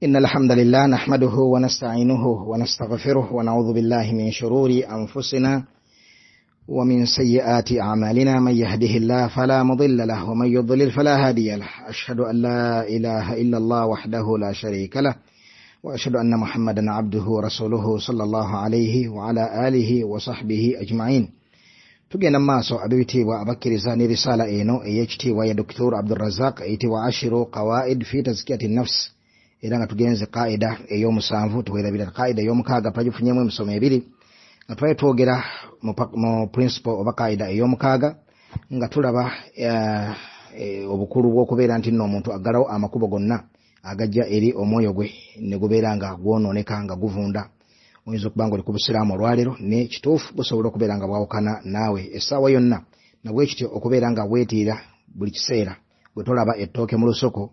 إن الحمد لله نحمده ونستعينه ونستغفره ونعوذ بالله من شرور أنفسنا ومن سيئات أعمالنا، من يهده الله فلا مضل له ومن يضلل فلا هادي له، أشهد أن لا إله إلا الله وحده لا شريك له، وأشهد أن محمدا عبده ورسوله صلى الله عليه وعلى آله وصحبه أجمعين. Tugenda mu maaso, ab'ebitiibwa abakkiriza, ne risaala eno ey'ekitiibwa ya Dr Abdurazak eyitibwa Ashiru Qawaid fi Tazkiyati Nafs, era nga tugenze qaida ey'omusanvu. Tuwerabira qaida ey'omukaaga, twagifunyemu emisomo ebiri nga twali twogera mu principle oba qaida ey'omukaaga, nga tulaba obukulu bw'okubeera nti nno omuntu aggalawo amakubo gonna agajja eri omwoyo gwe ne gubeera nga gwonooneka, nga guvunda. Oyinza okuba nga oli ku busiraamu olwaleero, ne kituufu busobola okubeera nga bwawukana naawe essaawa yonna. Nabwe kityo okubeera nga weetiira buli kiseera, bwe tolaba ettooke mu lusuku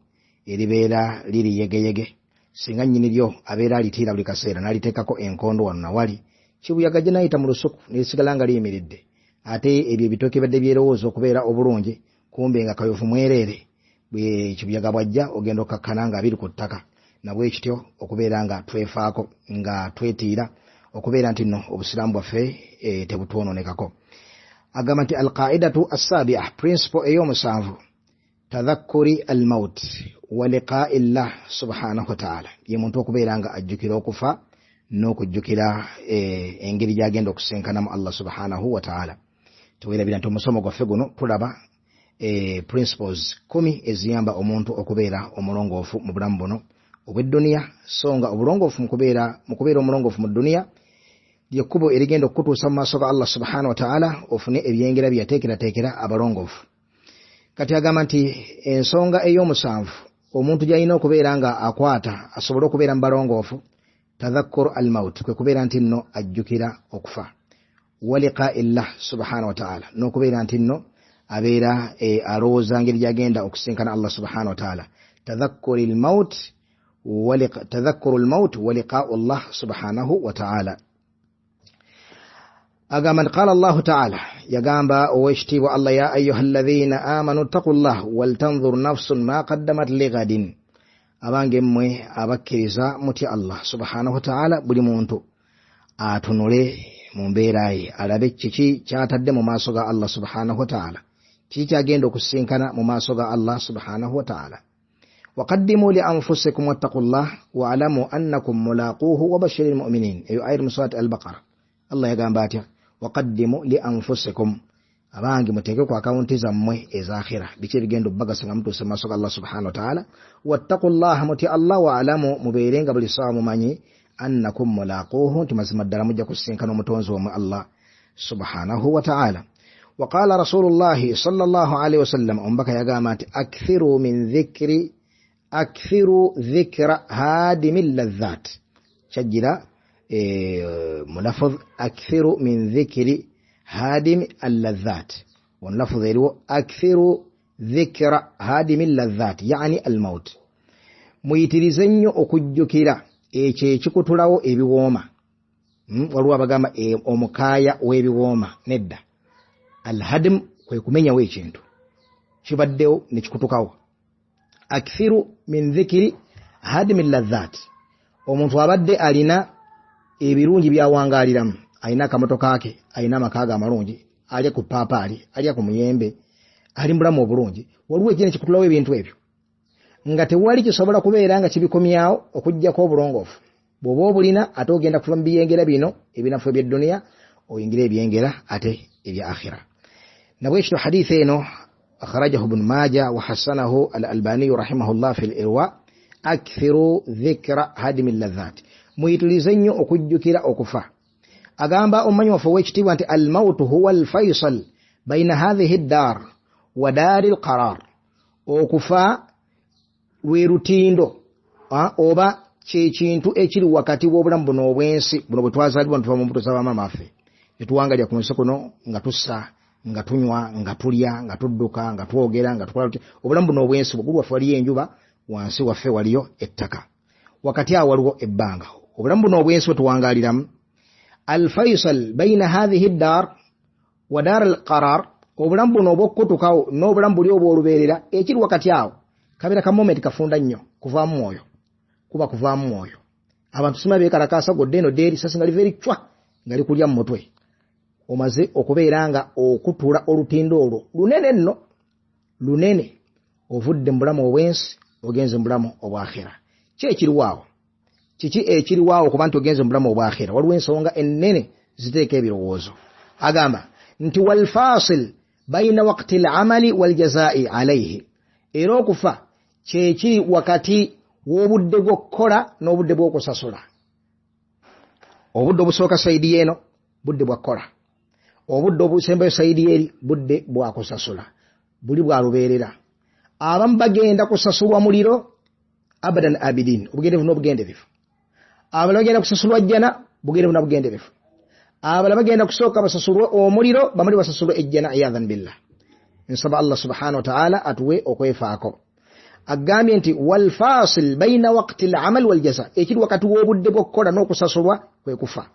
eribeera liri yegeyege, singa nnyini lyo abeera alitiira buli kaseera n'aliteekako enkondo wano nawali, kibuyaga gye nayita mu lusuku nerisigala nga liyimiridde, ate ebyo ebitooke bibadde byerowooza okubeera obulungi, kumbe nga kayovu mwereere. Bwe kibuyaga bwajja, ogenda okkakkana nga biri ku ttaka. Nabwe kityo okubeera nga twefaako, nga twetiira okubeera nti nno obusiraamu bwaffe tebutwononekako. Agamba nti alqaidatu assabia, principle ey'omusanvu, tadhakkuri almaut wa liqai llah subhanahu wataala, ye muntu okubeera nga ajjukira okufa n'okujjukira engeri gyagenda okusinkanamu Allah subhanahu wataala. Tewerabira nti omusomo gwaffe guno tulaba principles 10 eziyamba omuntu okubeera omulongoofu mu bulamu buno obw'edduniya, so nga obulongoofu mu kubeera omulongoofu mu dduniya lyekkubo erigenda okukutuusa mu maaso ga Allah subhanahu wataala, ofune ebyengera bye yateekerateekera abalongoofu. Kati agamba nti ensonga ey'omusanvu omuntu gy'alina okubeera nga akwata asobole okubeera mu balongoofu, tadhakkuru almaut, kwe kubeera nti nno ajjukira okufa, wa liqai llah subhanahu wataala, n'okubeera nti nno abeera alowooza ngeri gyagenda okusinkana Allah subhanahu wataala. Tadhakkuru lmaut wa liqau llah subhanahu wataala. Agamba nti qala Allahu taala, yagamba owekitiibwa Allah, ya ayuha alladhina amanu ttaqu llah waltanzur nafsun ma qaddamat ligadin. Abange mmwe abakkiriza, mutya Allah subhanahu wataala, buli muntu atunule mu mbeera ye, alabe kiki kyatadde mu maaso ga Allah subhanahu wataala, kiki kyagenda okusinkana mu maaso ga Allah subhanahu wataala. Waqaddimu li anfusikum wattaqu llah waalamu annakum mulaquuhu wabashiri lmuminin. Eyo ayat mu surat Albaqara. Allah yagamba atya? Waqaddimu li anfusikum, abange muteeke ku akawunti zammwe ez'akhira biki ebigenda obbagasa nga mutuuse mu maaso ga Allah subhanahu wataala. Wattaqu llaha, mutya Allah, waalamu, mubeere nga buli saawa mumanyi, annakum mulaquuhu, nti mazima ddala mujja kusinkana omutonzi wammwe Allah subhanahu wataala. Waqala rasulullahi sallallahu alaihi wasallam, omubaka yagamba nti akthiru min dhikri, akthiru dhikra hadimi ladhat. Kyajjira mulafudh akthiru min dhikri hadimi alladhat, walafudh eriwo akthiru dhikra hadimi ladhat, yani almaut. Muyitirize nnyo okujjukira ekyo ekikutulawo ebiwooma. Waliwo abagamba omukaaya w'ebiwooma. Nedda, alhadim kwe kumenyawo ekintu kibaddewo nekikutukawo. Akthiru min dhikri hadimi ladhat, omuntu abadde alina ebirungi byawangaaliramu, alina akamotoka ke, alina amaka ge amalungi, alya ku paapaali, alya ku muyembe, ali mubulamu obulungi, waliwo ekina ekikutulawo ebintu ebyo nga tewali kisobola kubeera nga kibikomyawo okugjako obulongoofu. Bw'oba obulina, ate ogenda kuva mu biyengera bino ebinafu ebyedduniya, oyingire ebyengera ate ebya akhira. Nabwekityo haditha eno akhrajahu Ibn Maja wa hasanahu al Albaniyu rahimahullah fi lirwa. Akthiru dhikra hadimi ladhat, muyitirize nnyo okujjukira okufa. Agamba omumanyi waffe owekitiibwa nti almautu huwa alfaisal baina hathihi ddar wa daari lqarar. Okufa lwe lutindo oba kyekintu ekiri wakati w'obulamu buno obw'ensi buno bwe twazaalibwa ntuva mu mbuto z'abamaama baffe, netuwangalya ku nsi kuno nga tussa, nga tunywa, nga tulya, nga tudduka, nga twogera, nga tukola. Obulamu buno obw'ensi, waggulu waffe waliyo enjuba, wansi waffe waliyo ettaka, wakati awo waliwo ebbanga. Obulamu buno obw'ensi bwe tuwangaliramu, alfaisal baina hathihi ddar wa dar alqarar, obulamu buno obwokkutukawo n'obulamu buli obw'olubeerera, ekiri wakati awo kabeera ka moment kafunda nnyo, kuvaamu mwoyo. Kuba kuvaamu mwoyo. Abantu sima beekalakaasa godde eno dde eri sasi nga liva eri cwa nga likulya mu mutwe. Omaze okubeera nga okutula olutindo olwo lunene nno lunene, ovudde mu bulamu obw'ensi ogenze mu bulamu obw'akhira. Ki ekiriwaawo? Kiki ekiriwaawo okuba nti ogenze mu bulamu obw'akhira? Waliwo ensonga ennene ziteeka ebirowoozo. Agamba nti walfasil baina waqti lamali waljazai alaihi, era okufa kyekiri wakati w'obudde bw'okukola n'obudde bw'okusasula. Obudde obusooka sayidi eno budde bwakukola, obudde obusembayo sayidi eri budde bwakusasula, buli bwalubeerera. Abamu bagenda kusasulwa muliro abadan abidin, obugenderevu n'obugenderevu. Abalala bagenda kusasulwa jjana, bugenderevu na bugenderevu. Abalala bagenda kusooka basasulwe omuliro, bamale basasulwe ejjana, iyadhan billah. Nsaba Allah subhanahu wa ta'ala atuwe okwefaako. Agambye nti walfasil baina waqti lamal waljaza, ekiri wakati w'obudde bw'okukola n'okusasulwa kwe kufa.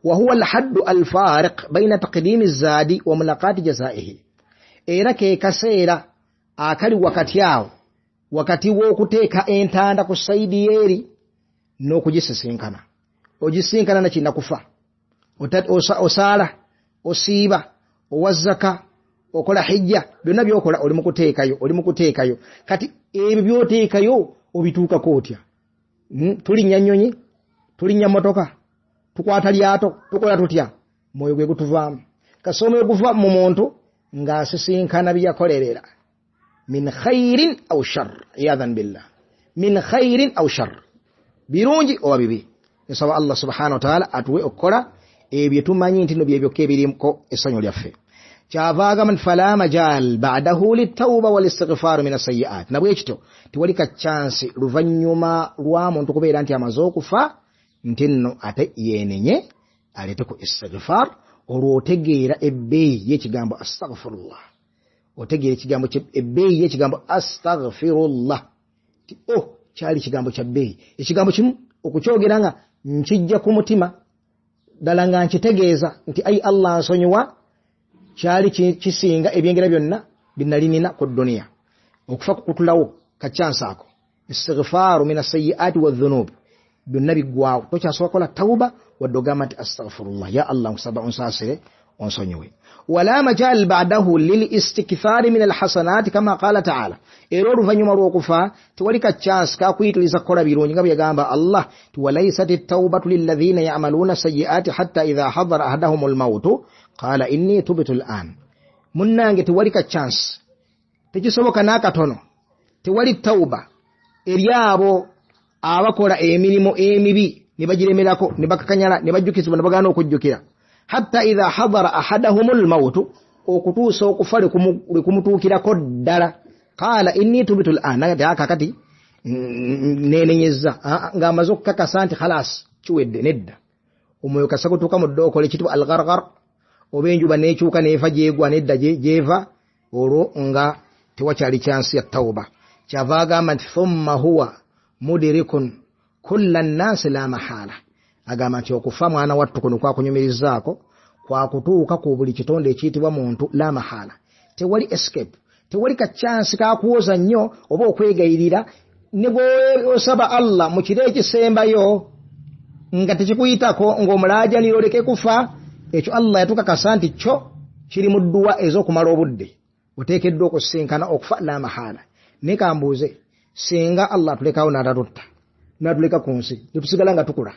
Wahuwa alhaddu alfariq baina taqdimi zaadi wa mulaqati jazaihi, era ke kaseera akali wakati awo wakati w'okuteeka entanda ku sayidi yeeri n'okugisisinkana. Ogisinkana nakina kufa, osaala, osiiba, owa zaka, okola hijja, byonna byokola oli mukuteekayo, oli mukuteekayo. Kati ebyo byoteekayo obituukako otya? Tulinnya nnyonyi, tulinnya mmotoka, tukwata lyato, tukola tutya? Mwoyo gwe gutuvaamu. Kasi omwoyo guva mu muntu ng'asisinkana byeyakolerera, min khairin au shar, iyadhan billah, min khairin au shar, birungi oba bibi. Nsaba Allah subhanahu wa taala atuwe okukola ebyo tumanyi nti no byebyokka ebiriko essanyu lyaffe. Kyava agamba nti fala majal badahu litauba walistighfaru min asayiat. Nabwe kityo tewali ka chansi luvannyuma lwa muntu kubeera nti amaze okufa nti nno ate yeenenye aleete ku istighfar. Olwo otegeera ebbeeyi y'ekigambo astaghfirullah, otegeera ekigambo ebbeeyi y'ekigambo astaghfirullah ti o kyali kigambo kya bbeeyi. Ekigambo kimu okukyogera nga nkijja ku mutima ddala nga nkitegeeza nti ai Allah nsonyiwa, kyali kisinga ebyengera byonna byenali nina ku duniya. Okufa kukutulawo kacyansi ako, istighfaru min asayiati wadhunub, byonna biggwawo, tokyasobola kukola tauba wadde ogamba nti astaghfirullah, ya Allah nkusaba onsaasire onsonyiwe. Wala majal badahu lil istikthari min alhasanati kama qala taala, era oluvannyuma lw'okufa tewali ka chance kakuyitiriza kukola birungi nga bwe yagamba Allah ti walaisat taubatu lilladhina yamaluuna sayiati hatta idha hadara ahadahum lmautu qala inni tubtu lan. Munnange tewali ka chance, tekisoboka n'akatono, tewali tauba eri abo abakola emirimu emibi ne bagiremerako ne bakakanyala ne bajjukizibwa ne bagaana okujjukira, hatta idha hadara ahadahum lmautu, okutuusa okufa lwe kumutuukirako ddala, qala inni tubtu lan, kakati nenenyeza ng'amaze okukakasa nti khalas kiwedde. Nedda, omwoyo kasa gutuuka mu ddookolo ekitibwa algargar, oba enjuba nekyuka neeva gyegwa nedda gyeva, olwo nga tewakyali kyansi ya tauba. Kyava agamba nti thumma huwa mudirikun kulla nnasi la mahala. Agamba nti okufa mwana wattu kuno kwakunyumirizaako kwakutuuka ku buli kitonde ekiyitibwa muntu, la mahala, tewali escape, tewali kacyansi kakuwoza nnyo oba okwegayirira. Ne bwosaba Allah mu kiro ekisembayo nga tekikuyitako ng'omulaajanira oleke kufa, ekyo Allah yatukakasa nti kyo kiri mu dduwa ez'okumala obudde, oteekeddwa okusisinkana okufa la mahala. Naye kambuuze, singa Allah atulekawo n'atatutta n'atuleka ku nsi netusigala nga tukula,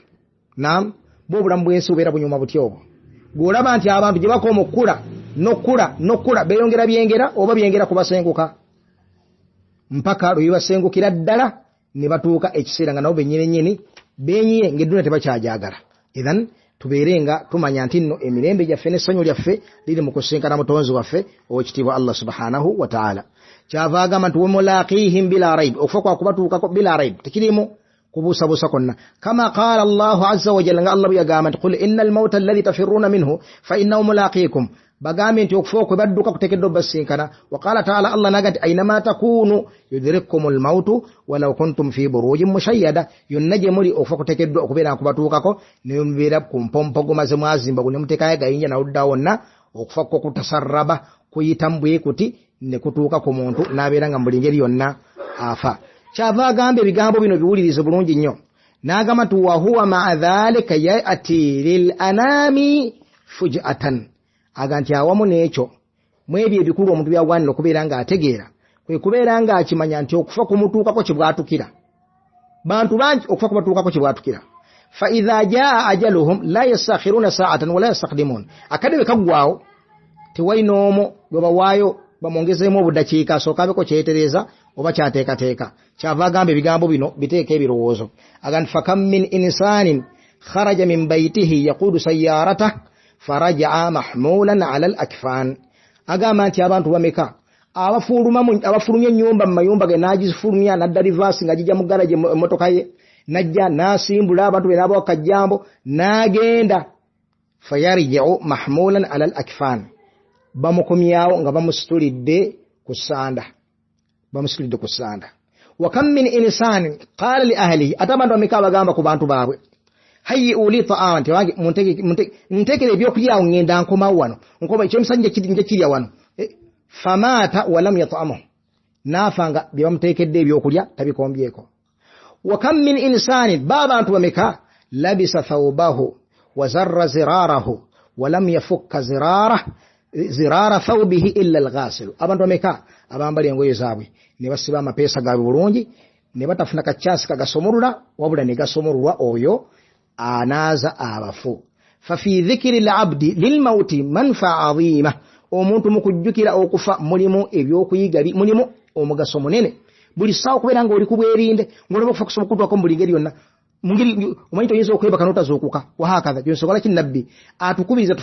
nam bwe obulamu bw'ensi bubeera bunyuma butya? Obwo gw'olaba nti abantu gye bakoma okukula n'okukula n'okukula beeyongera byengera oba byengera kubasenguka mpaka lwe bibasengukira ddala ne batuuka ekiseera nga nabo bennyini nnyini beenyiye ng'edduna tebakyajagala. Ithan tubeere nga tumanya nti nno emirembe gyaffe n'essanyu lyaffe liri mu kusinkana mutonzi waffe owekitiibwa Allah subhanahu wa taala. Kyava agamba nti wamulaqihim bila raib, okufa kwakubatuukako bila raib, tekirimu kubuusabuusa kwonna. Kama qala Allahu azza wajalla, nga Allah bwe yagamba nti qul inna almauta alladhi tafirruuna minhu fa innahu mulaqikum, bagambye nti okufa okwe badduka kuteekeddwa obbasinkana. Waqala taala, Allah naga nti ainama takunu yudrikkum lmautu walau kuntum fi burujin mushayyada, yonna gye muli okufa kuteekeddwa okubeera nga kubatuukako, ne mubeera ku mpompogoma ze mwazimba ne muteekayo agayinja nawudda wonna, okufa kwo kutasarraba kuyitamu bwe kuti ne kutuuka ku muntu n'abeera nga mu buli ngeri yonna afa. Kyava agamba ebigambo bino biwulirize bulungi nnyo, n'agamba nti wahuwa maa dhalika yati lil anami fujatan, aga nti awamu n'ekyo mwebyo ebikulu omuntu byagwanira okubeera ng'ategeera kwe kubeera ng'akimanya nti okufa kumutuukako kibwatukira. Bantu bangi okufa kubatuukako kibwatukira. Fa idha jaa ajaluhum la yastakhiruna sa'atan wala yastaqdimun, akadde bwe kaggwawo tewali n'omu gwe bawaayo bamwongezeemu obudakiika asooka abeko kyetereeza oba kyateekateeka. Kyava agamba ebigambo bino biteeka ebirowoozo, aga nti fakam min insanin kharaja min baitihi yaqudu sayaratah farajaa mahmulan ala al akfan, agamba nti abantu bameka abafulumya ennyumba mu mayumba ge n'agifulumya n'adda rivaasi nga gijja mu garaje emmotoka ye najja n'asimbula abantu be n'abawa kajjambo n'agenda, fayarjiu mahmulan ala al akfan, bamukomyawo nga bamusitulidde ku ssanda, bamusitulidde ku ssanda. Wa kam min insanin qala li ahlihi, ate abantu bameka abagamba ku bantu baabwe hayyi'u li ta'ama, nti wange ntekere ebyokulya awo ngenda nkomawo wano, nkoba ekyemisajja nja kirya wano, famaata walam yat'amuhu, n'afa nga bye bamuteekedde ebyokulya tabikombyeko. Wa kam min insanin, ba abantu bameka labisa thawbahu wa zarra zirarahu walam yafukka zirara thawbihi illa alghasilu, abantu bameka abambala engoye zaabwe ne basiba amapeesa gaabwe bulungi ne batafuna kakyasi kagasomulula wabula ne gasomululwa oyo anaaza abafu. Fa fi dhikri labdi lilmauti manfaa adhima, omuntu mu kujjukira okufa mulimu ebyokuyiga, mulimu omugaso munene. Buli ssaawa okubeera ng'oli ku bwerinde ng'olaba okufa kusobola okutwako mu buli ngeri yonna, mungeri omanyi toyinza okwebaka n'otazuukuka, wahakadha. Gyensonga laki nabbi atukubiriza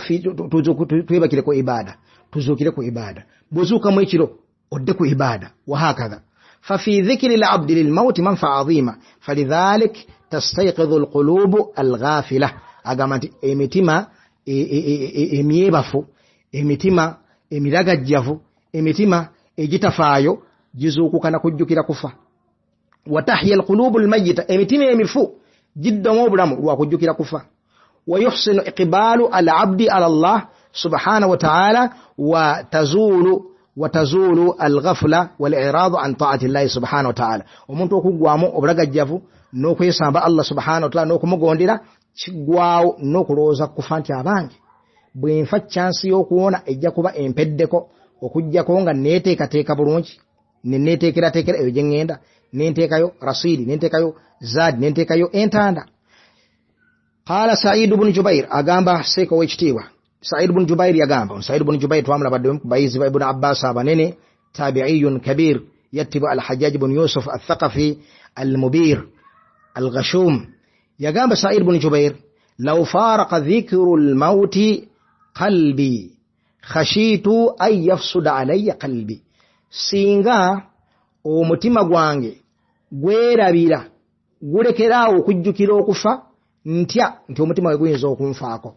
twebakire ku ibaada, tuzuukire ku ibaada, bw'ozuukamu ekiro odde ku ibaada, wahakadha. Fa fi dhikri labdi lilmauti manfaa adhima falidhalik tastayqidhu alqulubu alghafila, agamba nti emitima emyebafu, emitima emiragajjavu, emitima egitafaayo gizuukuka na kujjukira kufa. Watahya alqulubu almayita, emitima emifu giddamu obulamu lwa kujjukira kufa. Wa yuhsinu iqbalu alabdi ala Allah subhanahu wa ta'ala wa tazulu alghafla waliradu an taati llahi subhanahu wa ta'ala, omuntu okuggwamu obulagajjavu n'okwesamba Allah subhanahu wa ta'ala n'okumugondera kiggwawo n'okulowooza kufa nti abange bwe nfa chansi y'okuwona ejja kuba empeddeko, okuggyako nga neeteekateeka bulungi ne neeteekerateekera eyo gye ŋŋenda, nenteekayo rasidi, nenteekayo zaadi, nenteekayo entanda. Qaala Saidu bunu Jubair, agamba seeka ow'ekitiibwa Said bunu Jubair yagamba, Said bunu Jubair twamulabadde ku bayizi ba Ibnu Abbas abanene, tabiiyun kabir, yattibwa Alhajjaj bunu Yusuf Athaqafi Almubir Alghashum. Yagamba Said bunu Jubair, law faraqa dhikru lmauti qalbi khashitu an yafsuda alayya qalbi, singa omutima gwange gwerabira gulekeraawo okujjukira okufa, ntya nti omutima gwe guyinza okunfaako.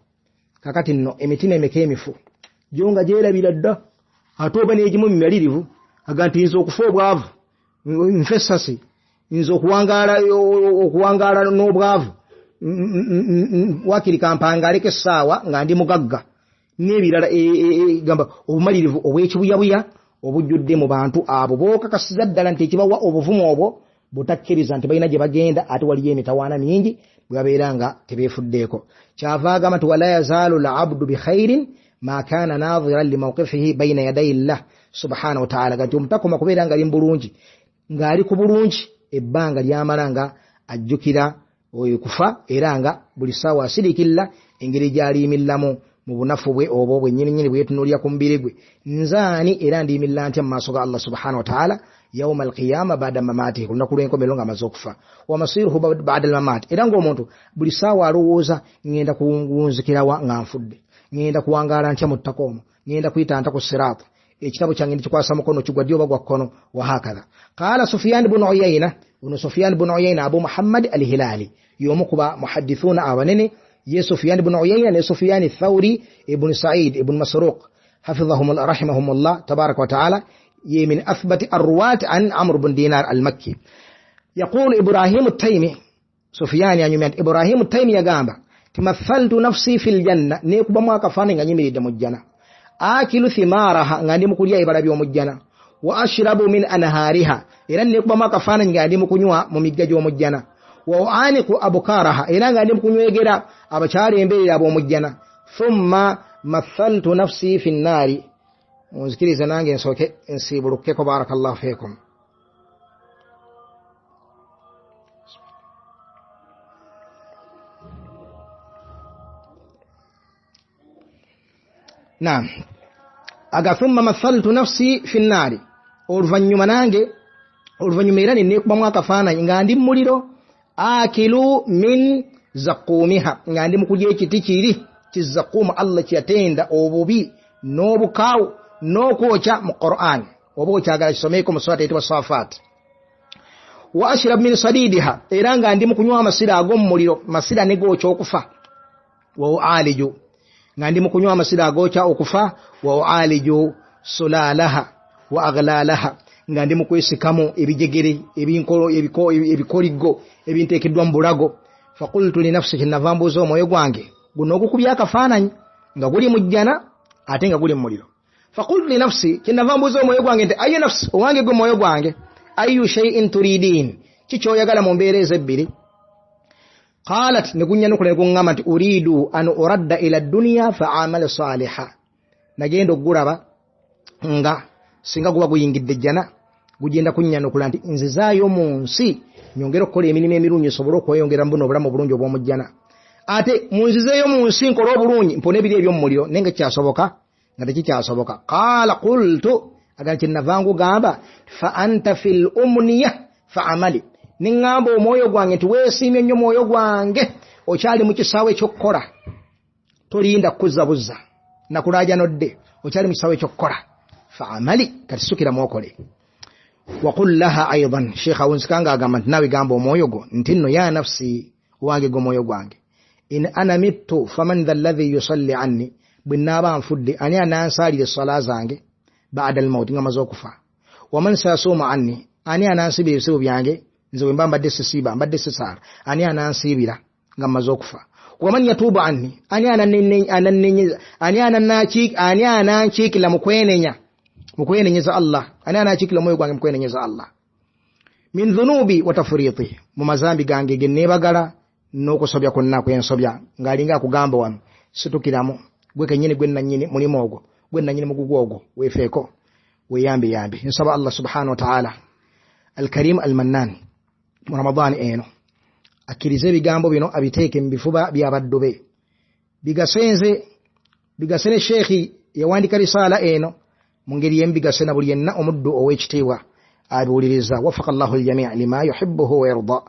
Kakati nno emitima emeka emifu gyo nga gyerabira dda, ate oba n'egimu mimalirivu aga nti nze okufa obwavu nfe essasi, nze okuwangaala n'obwavu wakiri kampangaleko essaawa nga ndi mugagga, n'ebirala gamba obumalirivu obw'ekibuyabuya obujjudde mu bantu abo bookakasiza ddala nti ekibawa obuvumu obwo butakkiriza nti balina gye bagenda, ate waliyo emitawaana mingi bwe babeera nga tebeefuddeeko. Kyava agamba nti wala yazaalu labdu bikhairin ma kana nadhiran limawqifihi baina yadayi llah subhanahu wataala, ga nti omutakoma kubeera nga ali mu bulungi, ng'ali ku bulungi ebbanga lyamala nga ajjukira oyo kufa, era nga buli ssaawa asirikirira engeri gy'aliyimirilamu mu bunafu bwe obwo bwennyininyini bwetunuulira ku mubiri gwe, nzaani era ndiyimirira ntya mu maaso ga Allah subhanahu wataala yauma alqiyama bada mamatihi, ku lunaku lw'enkomerero ng'amaze okufa, wa masiruhu bada almamati, era ng'omuntu buli ssaawa alowooza ŋŋenda kuwunzikirawa nga nfudde, ŋŋenda kuwangaala ntya mu ttaka omwo, ŋŋenda kuyita nta ku siraata, ekitabo kyange ndikikwasa mukono kigwa ddyo oba gwa kkono, wahakadha. Qaala Sufyan bunu Uyaina, ono Sufyan bunu Uyaina Abu Muhammad Alhilali y'omu ku ba muhaddithuuna abanene, ye Sufyan bunu Uyaina ne Sufyan Thauri ibn Said ibn Masruq hafidhahum rahimahumullah tabaraka wa taala, ye min athbati arruwat an Amr bun Dinar al-Makki. Yaqulu Ibrahim Taimi, Sufyan yanyumya nti Ibrahim Taimi yagamba timathaltu nafsi fil janna, neekubamu akafaananyi nga nyimiridde mu jjana, akilu thimaraha, nga ndi mu kulya ebibala by'omu jjana, Wa ashrabu min anhariha, era nekubamu akafaananyi nga ndi mu kunywa mu migga gy'omujjana. Wa uaniku abukaraha, era nga ndi mu kunywegera abakyala embeerera ab'omujjana. Thumma mathaltu nafsi fi nnaari, munzikirize nange nsooke nsiibulukeko. Barakallahu fiikum. Naam, aga thumma mathaltu nafsi fi nnaari, oluvannyuma nange oluvannyuma era nenneekubamu akafaananyi nga ndi mu muliro. Akilu min zakuumiha, nga ndi mu kulya ekiti kiri kizakuumu Allah kyeyatenda obubi n'obukaawu n'okwokya mu Quran, oba okyagala kisomeeko mu surata eyitibwa Safat. Wa ashrab min sadidiha, era nga ndi mu kunywa amasira ag'omu muliro, masira ne gookya okufa. Wa ualiju, nga ndi mu kunywa amasira agookya okufa. Wa ualiju sulalaha wa aghlalaha, nga ndi mu kwesikamu ebijegere, ebinkolo, ebikoligo ebinteekeddwa mu bulago. Faqultu linafsi, kyenava mbuuza omwoyo gwange guno ogukubye akafaananyi nga guli mu jjana ate nga guli mu muliro. Faqultu linafsi, kyenava mbuuza omwoyo gwange nti ayu nafsi, owange gwe mwoyo gwange, ayu shay'in turidin, ki kyoyagala mu mbeera ezo ebbiri? Qalat, ne gunnyanukula ne guŋŋamba nti uridu an uradda ila dduniya fa amala saliha. Nagenda okugulaba nga singa guba guyingidde ejjana, gugenda kunnyanukula nti nzizaayo mu nsi nyongere okukola emirimu emirungi nsobole okweyongera mu buno obulamu obulungi obw'omujjana, ate munzizeeyo mu nsi nkole obulungi mpone ebiri eby'omu muliro. Naye nga kikyasoboka nga tekikyasoboka. Qaala qultu, agamba kyenava ngugamba, fa anta fi l umniya fa amali, neŋŋamba omwoyo gwange nti weesiimye nnyo mwoyo gwange, okyali mu kisaawe ekyokukola, tolinda kukuzza buzza nakulaajanodde, okyali mu kisaawe ekyokukola. Fa amali, kati sukira mwokole. Waqul laha aidan, sheekh awunzika nga agamba nti naawe gamba omwoyo gwo nti nno ya nafsi, wange gwe omwoyo gwange, in ana mittu faman dha alladhi yusalli anni, bwe naaba nfudde ani anansaalira esswala zange bada almauti, nga maze okufa? Waman sayasuumu anni, ani anansiibira ebisibo byange nze bwe mba mbadde sisiiba, mbadde sisaala, ani anansiibira nga mmaze okufa? Waman yatuubu anni, ani ani anankiikira mu kwenenya, mu kwenenyeza Allah, ani anankiikira omwoyo gwange mu kwenenyeza Allah min dhunubi wa tafriti, mu mazambi gange ge neebagala n'okusobya kwonna kwensobya? Ng'alinga akugamba wano, situkiramu gwe kennyini, gwe nannyini mulimu ogwo, gwe nannyini mugugu ogwo, weefeeko, weeyambeyambe. Nsaba Allah subhanahu wa taala alkarim almannan mu Ramadaani eno akkirize ebigambo bino, abiteeke mu bifuba by'abaddu be, bigasenze, bigase ne sheekhi yawandika risaala eno mu ngeri yemu, bigase na buli yenna omuddu ow'ekitiibwa abiwuliriza. Wafaka llahu aljamii lima yuhibuhu wa yarda,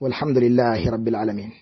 walhamdulillahi rabbil alamin.